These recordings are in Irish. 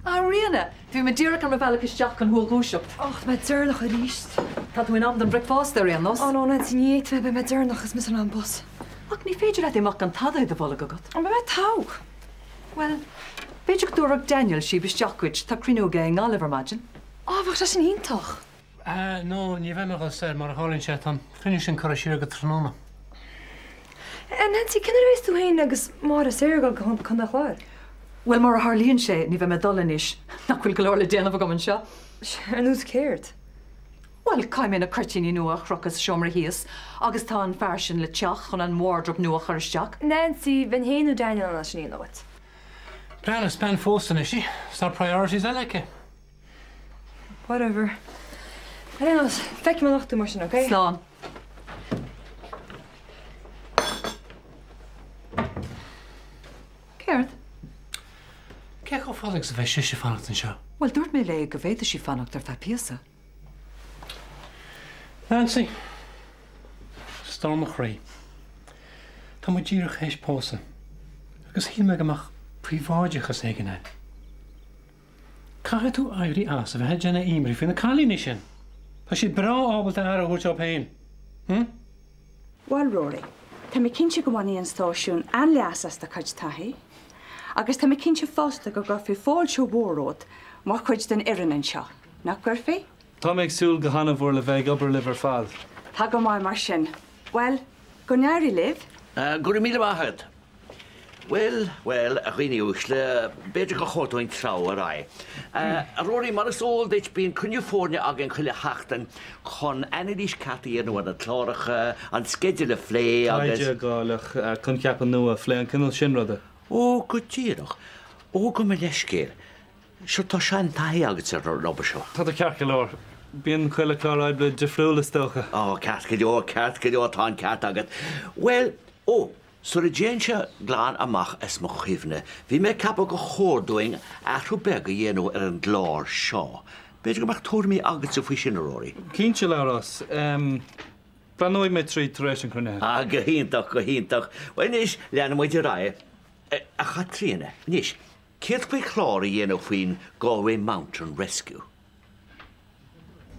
A Ríona! Bhí mé díreach ar mo bhealach isteach chun thú a dhúiseacht. Och, tá mé deireanach arís. Tá tú in am don bhricfeasta ar aon nós. Oh no, Nancy, ní fhéadfaidh mé, beidh mé deireanach is mise an bus. Ach ní féidir leat imeacht gan tada i do bholg agat. An mbeidh mé togha? Bhuel, b'fhéidir go dtabharfadh Daniel síob isteach duit, tá cruinniú aige i nGaillimh ar maidin. Ah, bheadh sé sin iontach! Ah, no, ní bheidh mé ag dul soir, mar a tharlaíonn sé, tá an cruinniú sin curtha siar go tráthnóna. Eh, Nancy, cén uair a bheas tú féin agus Máire saor ag dul go Contae an Chláir? Bhuel, mar a tharlaíonn sé, ní bheidh mé ag dul anois, nach bhfuil go leor le déanamh agam anseo? Ar nós céard? Bhuel, caithfidh mé na cuirtíní nua a chrochadh sa seomra thíos, agus tá an fear sin le teacht chun an wardrobe nua a chur isteach. Nancy, bheinn féin nó Daniel in ann sin a dhéanamh dhuit. Breathnaigh, is bean phósta anois í, 's tá priorities eile aici. Whatever. Ar aon nós, feicfidh mé anocht tú mar sin, ok? Slán. Céard? Cé chomh fada agus a bheidh sise ag fanacht anseo? Bhuel, dúirt mé léi go bhféadfadh sí fanacht ar feadh píosa. Nancy! Stór mo chroí. Tá muid díreach théis pósadh agus shíl mé go mbeadh príobháideachas éigin ann. Caithfidh tú éirí as a bheith ag déanamh imní faoi na cailíní sin. Tá siad breá ábalta aire a thabhairt dóibh féin. Hm? Bhuel, Rory, tá mé cinnte go mbainfidh an stáisiún an-leas as do chuid taithí. Agus tá mé cinnte fosta go gcuirfí fáilte mhór romhat mar chuid den fhoireann anseo, nach gcuirfí? Tá mé ag súil go han-mhór le bheith ag obair libh ar fad. Tá go maith mar sin. Bhuel, go n-éirí libh! Go raibh míle maith agat. Bhuel, bhuel, a dhaoine uaisle, b'fhéidir gur chóir dúinn treabhadh ar aghaidh. A Rory, mar is eol duit, bíonn cruinniú foirne againn chuile sheachtain chun anailís ceart a dhéanamh ar na cláracha, an sceideal a phlé agus. Taighde ag gabháil, coincheapa nua a phlé, an cineál sin ruda. Ó, go díreach. Ó, gabh mo leithscéal. Sure, tá seantaithí agatsa ar an obair seo. Tá tú ceart go leor. Bíonn chuile chlár oibre difriúil, is dócha. Ó, ceart go leor, ceart go leor, tá an ceart agat. Bhuel, ó, Sula dtéann sé glan amach as mo chuimhne, bhí mé ag ceapadh gur chóir dúinn athrú beag a dhéanamh ar an gclár seo. B'fhéidir go mbeadh tuairimí agatsa faoi sin, a Rory? Cinnte, Labhrás. Breathnóidh mé tríd tar éis an chruinnithe. Ah, go hiontach, go hiontach. Bhuel, anois, leanfaidh muid ar aghaidh. A Chaitríona, anois, céard faoi chlár a dhéanamh faoin Galway Mountain Rescue?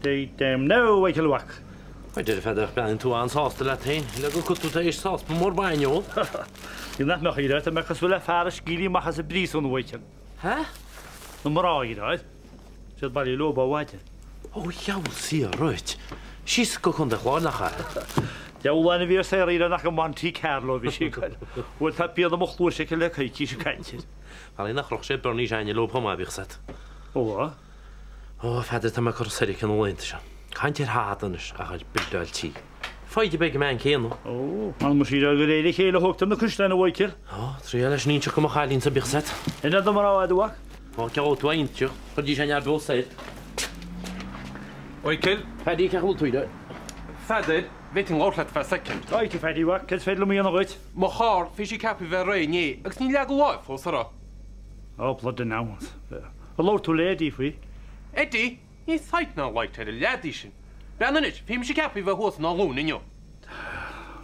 Damn now, a Mhichíl mhac. A deir Pheadair, breathnaíonn tú an-sásta leat féin, le gur tú tar éis sáspan mór bainne a ól. Ní nach mbeadh, a Dhia, tá mé cosúil le fear a scaoileadh amach as an bpríosún, a Mhichíl. Hä? Na mná, a Dhia, siad bailithe leo ó mhaidin. Ó dheabhal saor dhuit. Síos go Contae Chláir nach ea? Deabhal a bhí ar saor, a Dhia, nach go Monte Carlo a bhí sí ag goil. Bhuel, tá pian i mo chluais aici le coicís ag caint air. Bhuel, nach raibh sé Bernie Shine leo chomh maith, bíodh 's agat. Ó, a? Ó, a Pheadair, tá mé curtha soir aici na laethanta seo. Caint ar thada anois ach ar buildeáil tí. Foighde beidh ag an mbean chéanna. Ó, m'anam muise gur de réir a chéile a thógtar na caisleáin, a Mhichíl. Ó, triail leis an inseacht do mo chailín-sa, bíodh 's agat. In do mná, a mhac. Ó, ceol tú a inseacht, chuirdís an fhear beo soir. Mhichíl. Paddy, cén chaoi a bhfuil tú, a Pheadair, bhféadfainn labhairt leat feadh soicind. Right, a Phaddy, mhac, céard is féidir liom a dhéanamh dhuit? Mo charr, bhí sí ceaptha a bheith réidh inné agus níor leagadh láimh fós uirthi. Oh, bloody nuisance. Ar labhair tú le Eddie faoi? Eddie? Níl sight ná light ar an leaidí sin. Breathnaigh anois, bhí mise ceaptha a bheith thuas in Áth Luain inniu.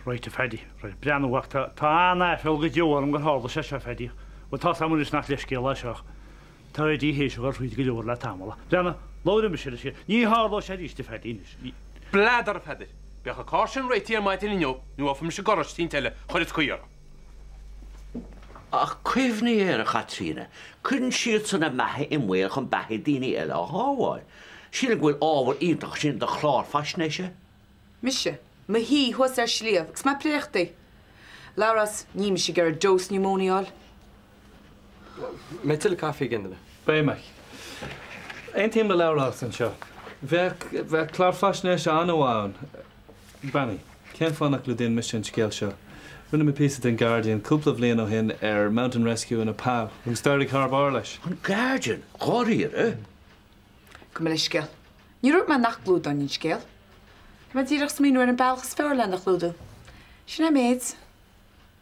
Right, a Phaddy, right. Breathnaigh, a mhac, tá, tá an-aiféala go deo orm gur tharla sé seo, a Phaddy. Bhuel, tá's agam anois nach leithscéal é seo ach tá Eddie théis a dhul thríd go leor le tamall. Breathnaigh, labhróidh mise leis. Ní tharlóidh sé arís, a Phaddy, anois. Ní. Bladar, a Pheadair. Bheadh an carr sin réitithe ar maidin inniu nó gheobhaidh mise garáiste eicínt eile a chuirfeas caoi orthu. Ach cuimhnigh air, a Chaitríona, cuireann siadsan a mbeatha i mbaol chun beathaí daoine eile a shábháil. Sílim go bhfuil ábhar iontach ansin do chlár faisnéise. Mise, mo shuí thuas ar sliabh agus mé préachtaí. Labhrás, níl mise ag iarraidh dose pneumonia a fháil. Mbeidh tuilleadh caife ag aon duine? Beidh, Mike. Aontaím le Labhrás anseo. Bheadh, bheadh clár faisnéise an-mhaith ann. Breathnaigh, cén fáth nach gclúdaíonn mise an scéal seo? Rinne mé píosa don Guardian cúpla bhliain ó shin ar Mountain Rescue i Nepal agus d'éirigh thar barr leis. An Guardian? Dháiríre? Gabh mo leithscéal. Níor dhúirt mé nach gclúdóinn an scéal. Tá mé díreach ag smaoineamh ar an bealach is fearr lena chlúdú. Sin é an méid.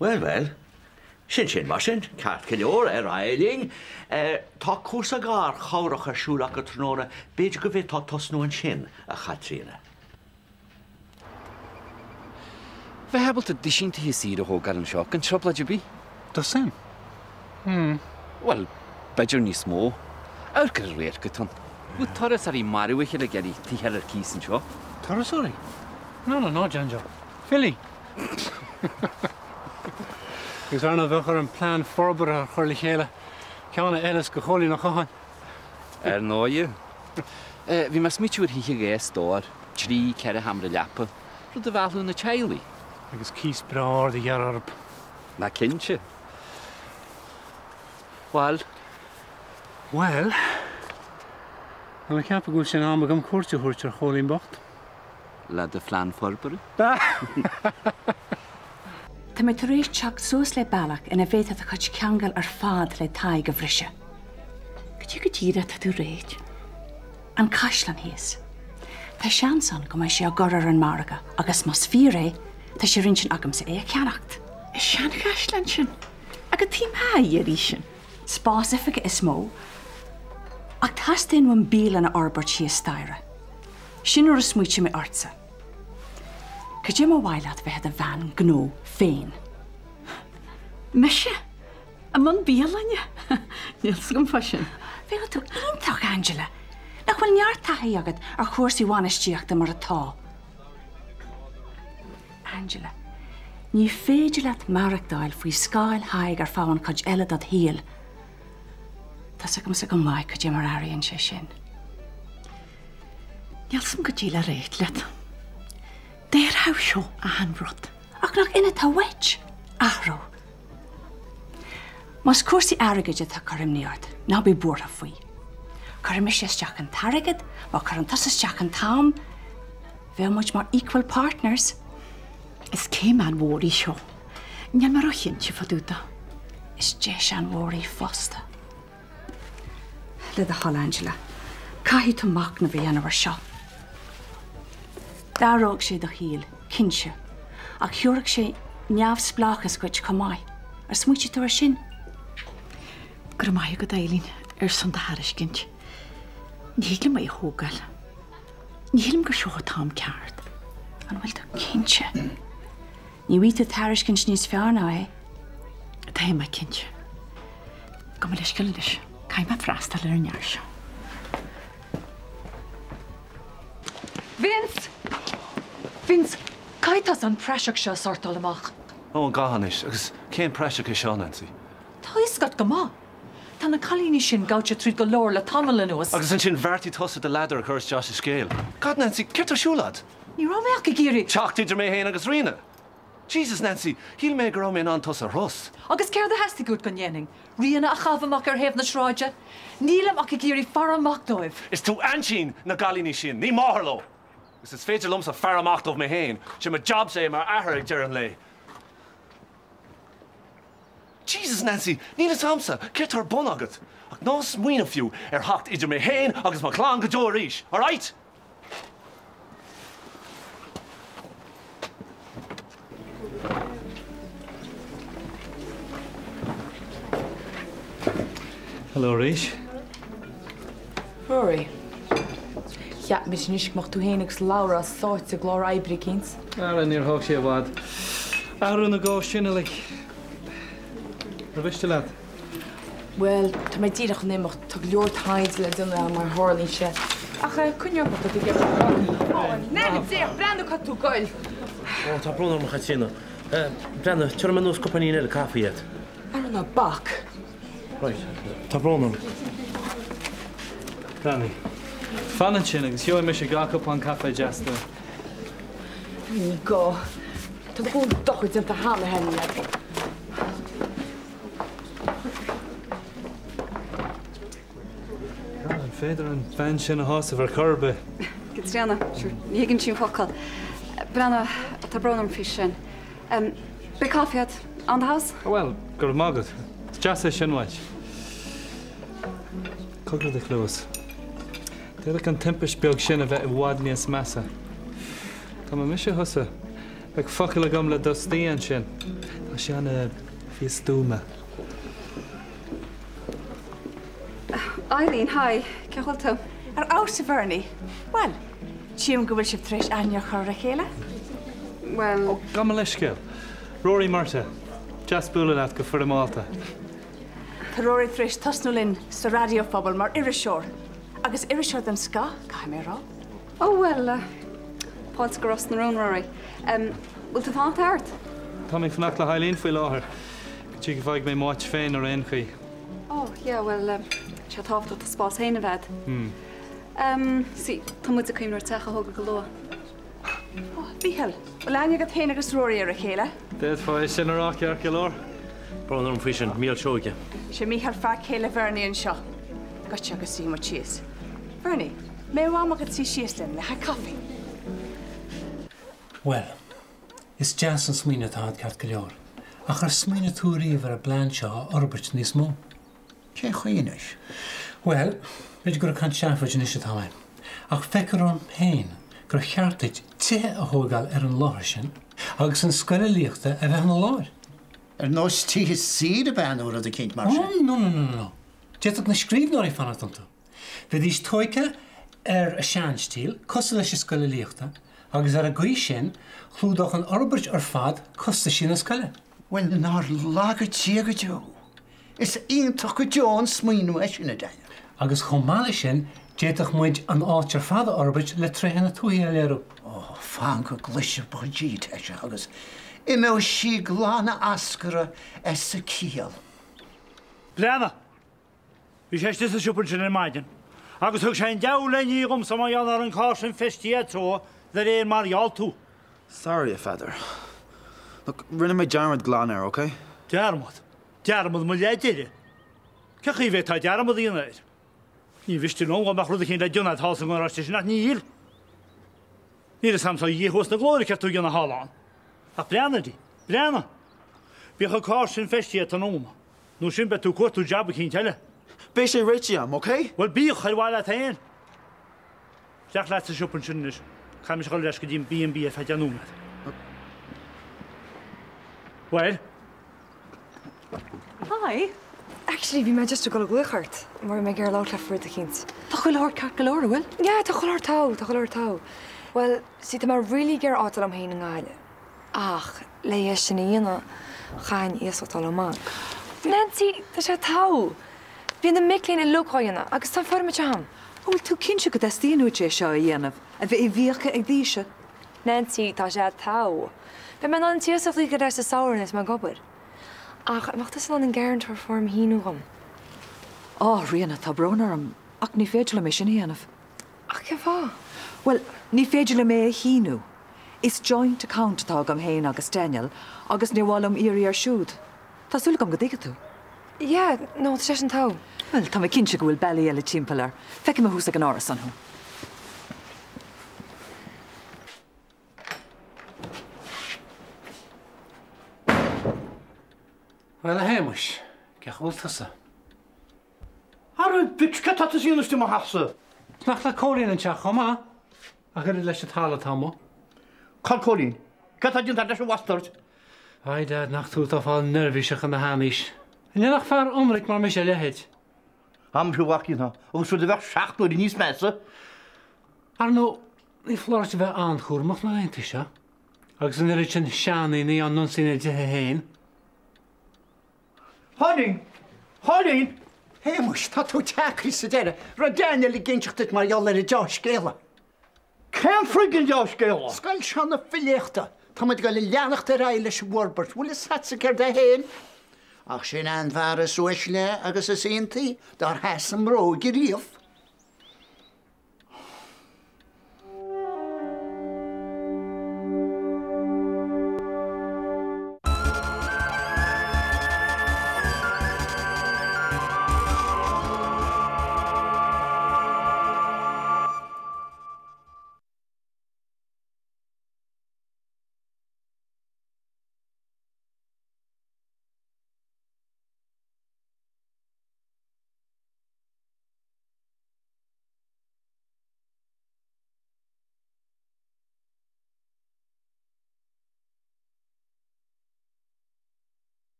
Bhuel, bhuel. Sin sin mar sin. Ceart go leor, ar aghaidh linn. Tá cúrsa garchabhrach ar siúl acu tráthnóna, b'fhéidir go bhféadfá tosnú ansin, a Chaitríona. Bheith ábalta duisín tithe saoire a thógáil anseo gan trioblóid ar bith. Dosaen? Hmm. Bhuel, b'fhéidir níos mó. Amharc ar an radharc atá ann. Bhfuil turasóirí marbh a chéile ag iarraidh tithe ar cíos anseo. Turasóirí? No, no, no, John Joe. Filí! Agus ar ndóigh bheadh orm plean forbartha a chur le chéile, ceann a fheilfeas do Chóilín Ó Catháin. Ar ndóigh. Bhí mé ag smaoitiú ar thithe de dhá stór, 3, 4 sheomra leapa, rud a mheallfadh na teaghlaigh. Agus cíos breá ard a ghearradh orthu. Ná cinnte. Bhuel. Bhuel. Tá mé ag ceapadh go bhfuil sé in am agam cuairt a thabhairt ar Chóilín bocht. Le do phlean forbartha? Tá mé tar éis teacht suas le bealach ina bhféadfá do chuid ceangal ar fad le Tadhg a bhriseadh. Cad é go díreach atá tú a ráit? An caisleán thíos. Tá seans ann go mbeidh sé á gcur ar an margadh agus más fíor é, tá sé ar intinn agamsa é a cheannacht. An seanchaisleán sin? Ach cad chuige a iarraidh sin? Spás oifige is mó. Ach teastaíonn uaim bialann a fhorbairt thíos staighre. Sin nuair a smaoitigh mé ortsa. Cad é mar mhaith leat bheith i do bhean gnó féin? Mise? I mbun bialainne? Níl 's agam fá sin. Bheadh tú iontach, Angela! Nach bhfuil neart taithí agat ar chúrsaí bhainistíochta mar atá? Angela, ní féidir leat maireachtáil faoi scáil Thaidhg ar feadh an chuid eile dod shaol. Tá's agamsa go maith cad é mar a airíonn sé sin. Níl 's agam goidé le ráit leat. D'athródh seo achan rud. Ach nach in atá uait? Athrú. Más cúrsaí airgid atá ag cur imní ort, ná bí buartha faoi. Cuirfidh mise isteach an t-airgead, má chuireann tusa isteach an t-am, bheadh muid mar equal partners. Is céim an-mhór í seo. Níl mé ró-chinnte fá dtaobh de. Is deis an-mhór í fosta. Le do thoil, Angela, caithfidh tú machnamh a dhéanamh ar seo. D'athródh sé do shaol, cinnte, ach thabharfadh sé neamhspleáchas duit chomh maith. Ar smaoitigh tú air sin? Go raibh maith agat, Eileen, ar son do thairiscint. Ní thig liom é a thógáil. Ní shílim gur seo an t-am ceart. An bhfuil tú cinnte? Ní bhfaighidh tú tairiscint níos fearr ná é. Tá mé cinnte. Gabh mo leithscéal anois. Caithfidh mé freastal ar an fhear seo. Vince! Vince, caithfidh tusa an praiseach seo a shórtáil amach. Ó, an gá anois? Agus cén praiseach é seo, Nancy? Tá a fhios agat go maith. Tá na cailíní sin gaibhte tríd go leor le tamall anuas. Agus ansin bheartaigh tusa do ladar a chur isteach sa scéal. God, Nancy, céard tá ar siúl agat? Ní raibh mé ach ag iarraidh. Teacht idir mé féin agus Ríona! Jesus, Nancy, shíl mé go raibh mé in ann tusa a thrust. Agus céard a theastaigh uait go ndéanfainn? Ríona a chaitheamh amach ar thaobh na sráide? Nílim ach ag iarraidh faire amach dóibh. Is tú aintín na gcailíní sin, ní máthair leo! Agus is féidir liomsa faire amach dóibh mé féin, sé mo jobsa é mar athair ag deireadh an lae. Jesus, Nancy, níl fhios a'msa céard tá ar bun agat, ach ná smaoineamh fiú ar theacht idir mé féin agus mo chlann go deo arís, alright? Hello arís. Rory. Cheap mise anois go mbeadh tú féin agus Laura sáite i gclár oibre eicínt. Ara, níor thóg sé i bhfad. Athrú na gcomh sin uilig. Ar mhiste leat? Bhuel, tá mé díreach chun imeacht. Tá go leor taighde le déanamh agam mar a tharlaíonn sé. Ach coinnigh ort má tá tú ag iarraidh. Ó, a Nanny, féach, breathnaigh cá tú ag goil. Ó, tá brón orm a Chaitríona. Breathnaigh, tabharfaidh mé anuas cupáinín eile caife dhuit. Ara ná bac. Right, tá brón orm. Breathnaigh. Fan ansin agus gheobhaidh mise dhá cupán caife deas duit. Ní gá. Tá do dhóthain dochair déanta cheana féin leat. An féidir an bhean sin a shásamh ar chor ar bith? Caitríona, sure, ní thuigeann sí an focal. Breathnaigh, tá brón orm faoi sin. Beidh caife agat, on the house? Bhuel, go raibh maith agat. Is deas é sin uait. Cogar do chluas. D'fhéadfadh an timpist beag sin a bheith i bhfad níos measa. Dá mba mise thusa, bheadh focal agam le d'fhostaí ansin. Tá sé an-mhístuama. Eileen, hi. Cén chaoi a bhfuil tú? Ar fheabhas, a Bhernie. Bhuel, tchím go bhfuil sibh tar éis aithne a chur ar a chéile. Bhuel. Ó, gabh mo leithscéal. Rory Murtagh. Deas bualadh leat go foirmeálta. Tá Rory tar éis tosnú linn sa Raidió Phobal mar iriseoir, agus iriseoir den scoth, caithfidh mé a rá. Ó, bhuel, fáilte go Ros na Rún, Rory. Bhfuil tú ag fanacht thart? Tá mé ag fanacht le hEileen faoi láthair, go dtí go bhfaighidh mé m'áit féin ar aon chaoi. Ó, yeah, bhuel, tá sé tábhachtach do spás féin a bheith agat. See, tá muid ag cuimhneamh ar teach a thógáil go luath. Ó, Mícheál, bhfuil aithne agat féin agus Rory ar a chéile? D'fhéadfá é sin a rá ceart go leor. Brón orm faoi sin, Mícheál Seoige. Sé Mícheál fear céile Bhernie anseo. Goitse agus suífidh muid síos. Bernie, mbeadh am agat suí síos linn le haghaidh caife? Bhuel, is deas an smaoineamh atá agat ceart go leor, ach ar smaoinigh tú riamh ar an bplean seo a fhorbairt níos mó? Cén chaoi anois? Bhuel, b'fhéidir gur ag caint seafóid anois atá mé, ach feictear dom féin gur cheart duit tithe a thógáil ar an láthair sin agus an scoil fhilíochta a bheith ina lár. Ar nós tithe saoire ab ea nó rud eicínt mar sin? Ó, no, no, no, no. D'fhéadfadh na scríbhneoirí fanacht iontu. Bheidís tóigthe ar an seanstíl, cosúil leis an scoil fhilíochta, agus ar an gcaoi sin, chlúdódh an fhorbairt ar fad costaisí na scoile. Bhuel, nár laga Dia go deo! Is iontach go deo an smaoineamh é sin, a Daniel. Agus chomh maith leis sin, d'fhéadfadh muid an áit ar fad a fhorbairt le tréithe na tuaithe a léiriú. Ó, fan go gcloisfidh Bridget é seo agus imeoidh sí glan eascarrach as a ciall. Breathnaigh! Bhí sé istigh sa siopa ansin ar maidin agus thug sé an deabhal le ní dhomsa mar gheall ar an carr sin feistithe agat so de réir mar gheall tú. Sorry, a Pheadair. Look, rinne mé dearmad glan air, ok? Dearmad? Dearmad mo leath deiridh. Cén chaoi a bhféadfá dearmad a dhéanamh air? Ní mhiste liom dá mbeadh rud eicínt le déanamh thall sa ngaráiste sin ach níl. Níl a fhios a'msa ó Dhia thuas 'na ghlóire céard tá tú a dhéanamh thall ann. Ach breathnaigh di. Breathnaigh! Bíodh an carr sin feistithe tráthnóna, nó sin beidh tú ag cuartú jab eicínt eile. Beidh sé réitithe a'm, ok? Bhuel bíodh, ar mhaith leat féin. Isteach leat sa siopa ansin anois. Caithfidh mise a dhul ar ais go dtí an B&B ar feadh 10 nóiméad. Bhuel? Hi. Actually, bhí mé just ag dul a ghlaoch ort, mar bhí mé ag iarraidh labhairt leat faoi rud eicínt. Tá chuile shórt ceart go leor, an bhfuil? Yeah, tá chuile shórt togha, tá chuile shórt togha. Bhuel, see, tá mé really ag iarraidh áit a fháil dom féin i nGaillimh. Ach, le é sin a dhéanamh, chaithfinn iasacht a fháil ón mbanc. Nancy, tá sé togha! Bhí na mic léinn uilig dhá dhéanamh agus tá an foirm anseo a'm. An bhfuil tú cinnte go dteastaíonn uait é seo a dhéanamh, a bheith i bhfiacha ag d'aois? Nancy, tá sé togha. Beidh mé in ann an t-iasacht a íoc ar ais sa samhradh nuair atá mé ag obair. Ach an mbeadh tusa in ann an guarantor form a shíniú dhom? Á, a Ríona, tá brón orm, ach ní féidir liom é sin a dhéanamh. Ach cén fáth? Bhuel, ní féidir liom é a shíniú. Is joint account atá agam féin agus Daniel agus níor mhaith liom iarraidh air siúd. Tá súil agam go dtuigfidh tú. Yeah, no, tá sé sin togha. Bhuel, tá mé cinnte go bhfuil bealaí eile timpeall air. Feicfidh mé thuas ag an árasán thú. Bhuel, a Shéamuis, cén chaoi a bhfuil tusa? Ara, bitch, cad tá tusa a dhéanamh istigh i mo theachsa? 'S nach le Cóilín an teach chomh maith, ach oiread leis an talamh atá amuigh. Cá bhfuil Cóilín? Cad tá déanta leis an bhastard? Haigh Dad, nach tú atá ag fáil neirbhíseach ina sheanaois. An ndéanfadh fear ionraic mar mise a leithéid? Am fiú mhac Íona, agus rud a bheadh 7 n-uaire níos measa. Ar ndóigh, ní foláir duit a bheith an-chúramach na laethanta seo, agus an oiread sin seandaoine á n-ionsaí ina dtithe féin. Chóilín! Chóilín! Shéamuis, tá tú tagtha sa deireadh. Raibh Daniel ag inseacht duit mar gheall ar an deá-scéala. Cén friggin deá-scéala? Scoil seo na filíochta. Tá muid ag dul a leanacht ar aghaidh leis an bhforbairt. Bhfuil fhios a'dsa céard é féin? Ach sin an fear is uaisle agus is iontaí dár sheas a mbróig ariamh.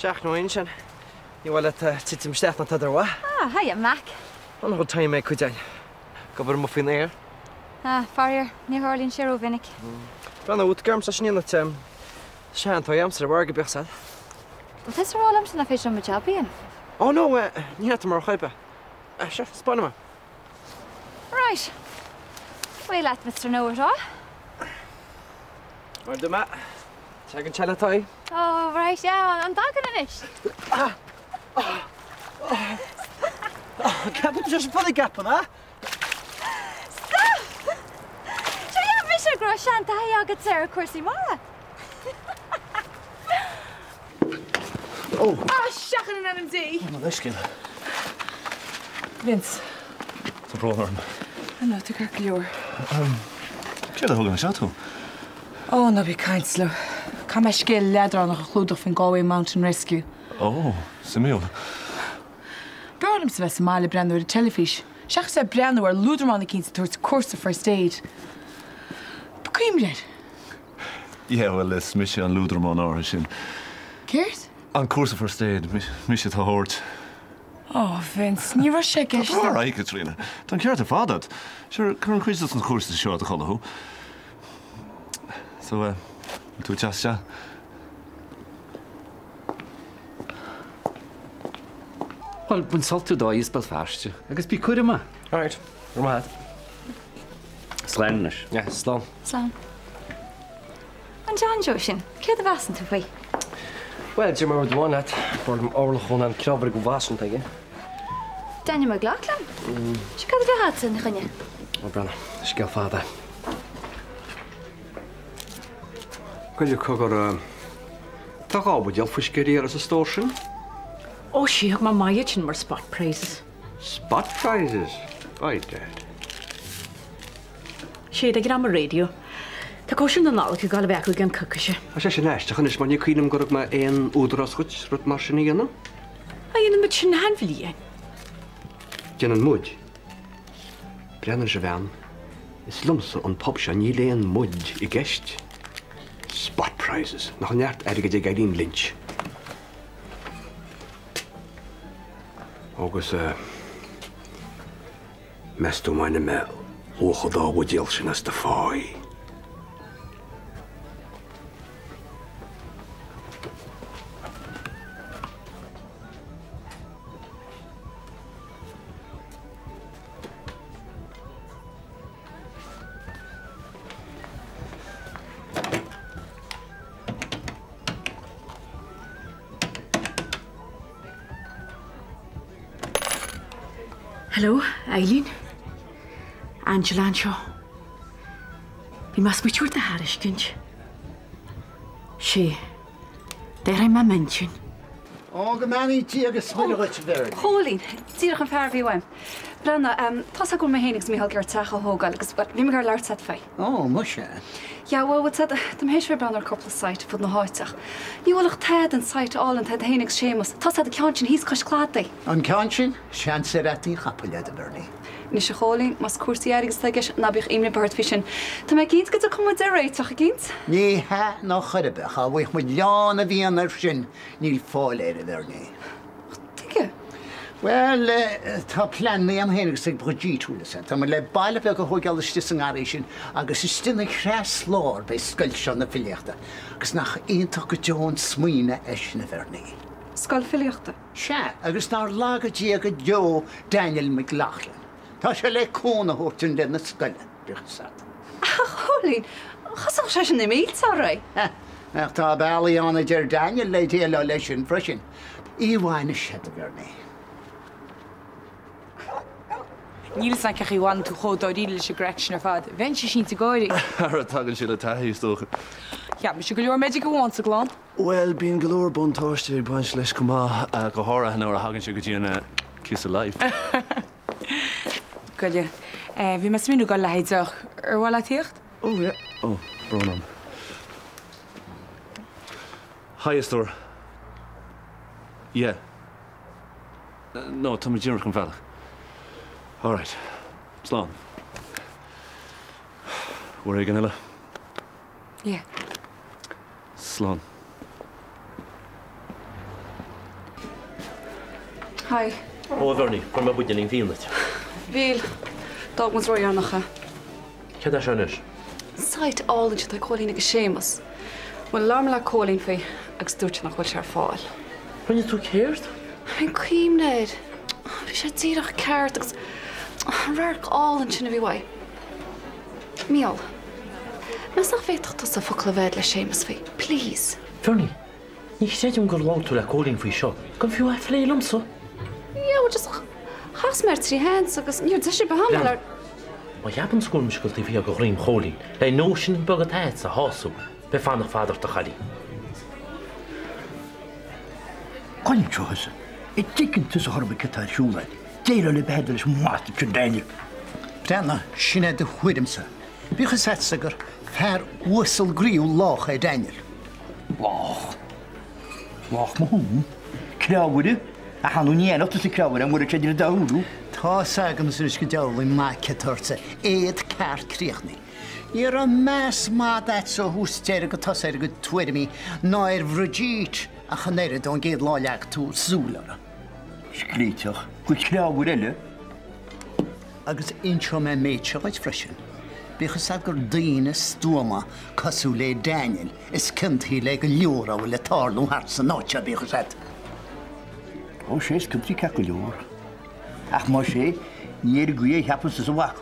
Seachnóinn sin. Ní mhaith leat titim isteach ná tada ar mhaith. Ah, hiya Mac. An-chuid time ag cuid againn. Ag obair amuigh faoin aer. Ah, faraor, ní tharlaíonn sé rómhinic. Breathnaigh uait gairm sa sin ionat. Sean-taithí agamsa ar mhargadh bíodh said. Bhfuil tusa ag rá liomsa nach féidir liom mo jab a dhéanamh? Oh no, ní hea, tá mar chor ar bith. Sure, spáin mé. Right. Away leat, Mr. Know-it-all. Mar do mé. Tagann sé le taithí. Oh, right, yeah, an dtagann anois? Ceapann sé sin fada gceapann, a? Stop! Sure, cheap mise go raibh seantaithí agatsa ar chúrsaí mara. Oh. Ah, seachain in ainm Dé! Mo leithscéal. Vince. Tá brón orm. Ah no, tá ceart go leor. Céard a thug anseo tú? Ó, ná bí ag caint liom. Caithfidh mé scéal leadránach a chlúdach faoin Galway Mountain Rescue. Ó, suimiúil. B'fhearr liomsa bheith sa mbaile ag breathnú ar an teilifís, seachas bheith ag breathnú ar lúdramán eicínt ag tabhairt cúrsa first aid. Cuimhnigh air! Yeah, bhuel, is mise an lúdramán áirithe sin. Céard? An cúrsa first aid, mise atá á thabhairt. Oh, Vince, ní raibh sé i gceist Tá alright, Caitríona. Tá an ceart ar fad agat. Sure, cuireann cuid dos na cúrsaí seo i do chodladh thú. So, eh, bhfuil tú ag teacht isteach? Bhuel, bain sult as do oíche as Béal Feirste agus bí cúramach. Alright, go raibh maith agat. Slán anois. Yeah, slán. Slán. An John Joe sin, céard a mheasann tú faoi? Bhuel, déarfaidh mé rud amháin leat, b'fhearr liom orlach ón am cnámhair go bhfásann aige. Daniel McLaughlin? Sea, cad a bheadh agat ina choinne? Ó, breathnaigh, scéal fada. Cuireadh cogar, tá 2 bhuidéal fuisce ar iarraidh sa stór sin. Ó, sea, thug mé amach iad sin mar spot prizes. Spot prizes? By dad. Sea, ag an am raidió. Tá cóisir na Nollag ag gabháil a bheith acu i gceann coicíse. Tá sé sin aisteach anois mar ní cuimhin liom gur thug mé aon údarás dhuit rud mar sin a dhéanamh. A dhéanann muid sin achan bhliain. Déanann muid. Breathnaigh anois a bhean. Is liomsa an pub seo, níl aon muid i gceist. Spot prizes. Nach neart airgid ag Eileen Lynch. Agus eh. Meas tú an mbainfidh mé luach an dá bhuidéal sin as do pháí? Hello, Eileen. Angela anseo. Bhí mé ag smaoitiú ar do thairiscint. Sea, d'athraigh mé m'intinn. Ó, go mbeannaí Dia agus Muire dhuit, a Bhernie. Chóilín, díreach an fear a bhí uaim. Breathnaigh, tá's agat go bhfuil mé féin agus Mícheál ag iarraidh teach a thógáil agus, bhuel, bhí mé ag iarraidh labhairt leat faoi. Ó, muise. Yeah, bhuel, bhfuil 'fhios a'd, tá mé théis bheith ag breathnú ar cúpla site fud na háite ach ní bhfuil ach tada den site álainn atá a'd féin agus Séamus. Tá's a'd an ceann sin thíos cois cladaigh. An ceann sin? Seans ar fhataí chapaill agat, a Bhernie. Anois a Chóilín, más cúrsaí airgid atá i gceist, ná bíodh imní ar bith ort faoi sin. Tá mé cinnte go dtiocfaidh muid ar réiteach eicínt. Ní hea ná chor ar bith, ach dá bhfaigheadh muid lán a mhian air sin, níl fáil air, a Bhernie. Tuige? Bhuel, tá pleananna a'm féin agus ag Brigitte, bhfuil fhios a'd. Tá muid le baile beag a thóigeáil istigh sa ngarraí sin agus istigh ina chreaslár beidh scoil seo na filíochta. Agus nach iontach go deo an smaoineamh é sin, a Bhernie? Scoil filíochta? Sea, agus nár laga Dia go deo Daniel McLaughlin. Tá sé le cúnamh a thabhairt dúinn le na scoile, bíodh fhios a'd. A Chóilín, chosnódh sé sin na mílte orainn. Ach tá bealaí ann a deir Daniel le déileáil leis sin freisin. Oíche mhaith anois, a Bhernie. Níl fhios a'm cén chaoi a bhfanann tú chomh dáiríre leis an gcraic sin ar fad. Bheinnse sínte ag gáirí. Ara, tagann sé le taithí, is dócha. Cheap mise go leor medic amháin sa gclann. Bhuel, bíonn go leor buntáistí ag baint leis chomh maith, go háirithe nuair a thagann sé go dtí an kiss of life. Goile. Bhí mé ag smaoineamh dul le haghaidh deoch. Ar mhaith leat tíocht? Oh yeah. Oh, brón orm. Hi, a stór. Yeah. No, tá mé díreach ar an bhealach. Alright. Slán. Uair éigin eile? Yeah. Slán. Hi. Ó, a Bhernie, fuair mé buidéilín fíona duit. Bhíl. D'fhág muid ródheireanach é. Céard é seo anois? Site álainn seo atá ag Cóilín agus Séamus. Bhuel, labhair mé le Cóilín faoi agus dúirt sé nach bhfuil sé ar fáil. Rinne tú céard? Bhí cuimhne air. Bhí sé díreach ceart agus an radharc álainn sin a bhí uaidh. Mícheál, meas nach bhféadfadh tusa focal a bheith le Séamus faoi, please? Bernie, Ní chreidim gur labhair tú le Cóilín faoi seo, gan fiú é a phlé liomsa. Yeah, well just chas mé air trí sheans agus ní raibh deis ar bith agam le. Má cheapann tú go bhfuil mise ag dul taobh thiar de dhroim Chóilín le nóisean beag atá agatsa a shásamh, beidh fanacht fada ort a chailín. Gabh anseo thusa. An dtuigeann tusa chor ar bith cad tá ar siúl agat. Déileáil ar bith leis an mbastard sin Daniel. Breathnaigh, sin é do thuairimse. Bíodh fhios a'dsa gur fear uasal groíúil lách é Daniel. Lách. Lách mo thún. Creabhaire. Ach ar ndóigh ní aithneodh tusa creabhaire mura raibh sé idir an dá shúil thú. Tá's agamsa anois go diabhlaí maith céard tá ortsa, éad ceart críochnaithe. Ní raibh meas maith a'dsa ó thús deireadh go tosach ar a gcuid tuairimí ná ar Bhridget ach an oiread ón gcéad lá a leag tú súil uirthi. Scríteach go creabhaire eile. Agus inseoidh mé an méid seo dhuit freisin, bíodh fhios a'd gur daoine stuama cosúil le Daniel is ciontaí le go leor a bhfuil ag tarlú thart san áit seo, bíodh fhios a'd. Ó sea, is ciontaí ceart go leor. Ach más ea, ní ar an gcaoi a cheapann tusa a mhac.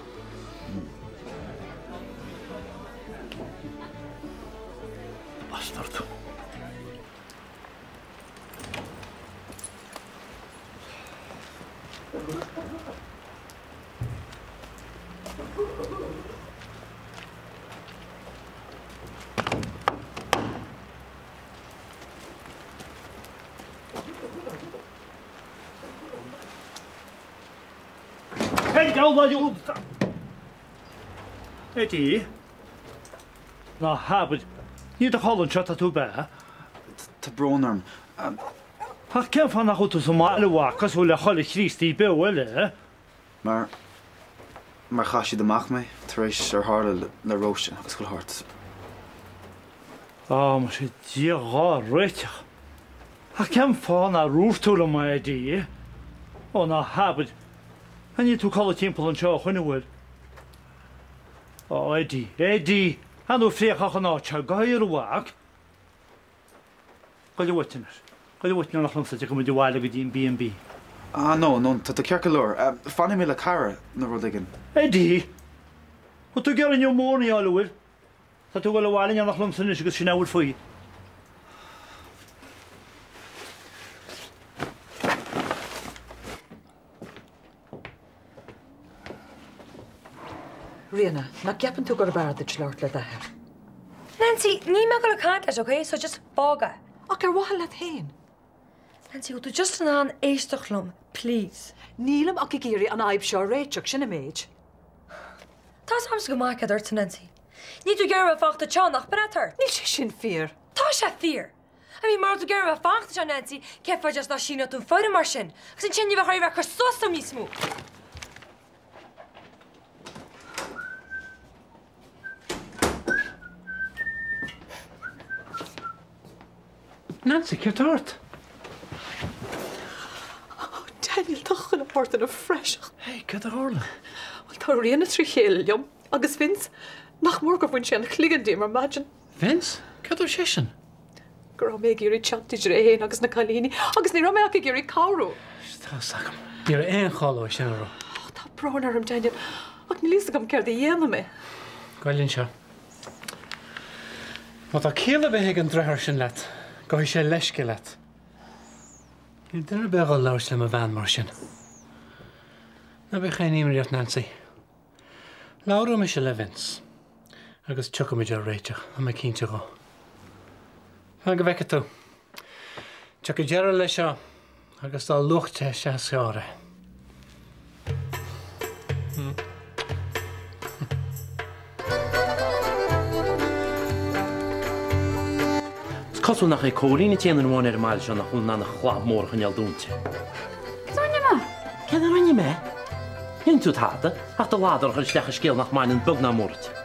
Bastard. Eddie? Ná habair. Ní i do chodladh anseo atá tú ab ea? Tá brón orm. Ach cén fáth nach bhfuil tú sa mbaile, a mhac, cosúil le chuile Chríostaí beo eile? Mar, mar chaith siad amach mé tar éis ar tharla le Róise agus chuile shórt. Á, muise Dia dhár réiteach. Ach cén fáth nár dhúirt tú liom é, Eddie? Ó, ná habair. An níl tú ag codladh timpeall anseo ó shoin, an bhfuil? Á, Eddie, Eddie! Ar ndóigh fraochach an áit seo, go háirithe, a mhac. Gabh uait anois. Gabh uait in éineacht liomsa, tiocfaidh muid abhaile go dtí an B&B. Ah no, no, tá tú ceart go leor. Fanfaidh mé le cara nó rud éigin. Eddie! Bhfuil tú ag iarraidh niúmóinia a fháil, an bhfuil? Tá tú ag dul abhaile in éineacht liomsa anois agus sin é a bhfuil faoi. Ríona, nach gceapann tú gurb fhearr duit labhairt le d'athair? Nancy, níl mé ag dul ag caint leis, ok? So just fág é. Ach ar mhaithe leat féin. Nancy, bhfuil tú just in ann éisteacht liom, please? Nílim ach ag iarraidh an fhadhb seo a réiteach, sin an méid. Tá 's agamsa go maith céard ortsa, Nancy. Níl tú ag iarraidh a bheith fanacht anseo, nach b'in atá ort? Níl sé sin fíor. Tá sé fíor! I mean, mura raibh tú ag iarraidh a bheith fanacht anseo, Nancy, cén fáth just nach síneodh tú an foirm mar sin? Agus ansin ní bheadh oraibh a bheith ag cur suas liom níos mó! Nancy, céard tá ort? Oh, Daniel, tá chuile shórt ina phraiseach. Hey, céard a tharla? Bhuel, tá Ríona trí chéile liom, agus Vince, nach mór gur bhain sé an chloigeann díom ar maidin. Vince? Céard a dúirt seisean? Go raibh mé ag iarraidh teacht idir é féin agus na cailíní agus ní raibh mé ach ag iarraidh cabhrú. Tá's agam. Ní raibh aon chall dó é sin a rá. Ó, tá brón orm, Daniel, ach níl fhios agam céard a dhéanfaidh mé. Gabh anseo. Má tá ciall ar bith ag an deartháir sin leat, gabhfaidh sé leithscéal leat. Níl duine ar bith a dhul labhairt le mo bhean mar sin. Ná bíodh aon imní ort, Nancy. Labhróidh mise le Vince agus tiocfaimid ar réiteach, tá mé cinnte dhó. Fan go bhfeicfidh tú. Tiocfaidh deireadh leis seo agus dá luaithe is ea is fearr é. Is cosúil nach é Cóilín an t-aon duine amháin ar an mbaile seo nach bhfuil in ann a chlab mór a choinneáil dúinte. Cad a rinne mé? Céard a rinne mé? Ní rinne tú tada ach do ladar a chur isteach i scéal nach mbaineann beag ná mór duit.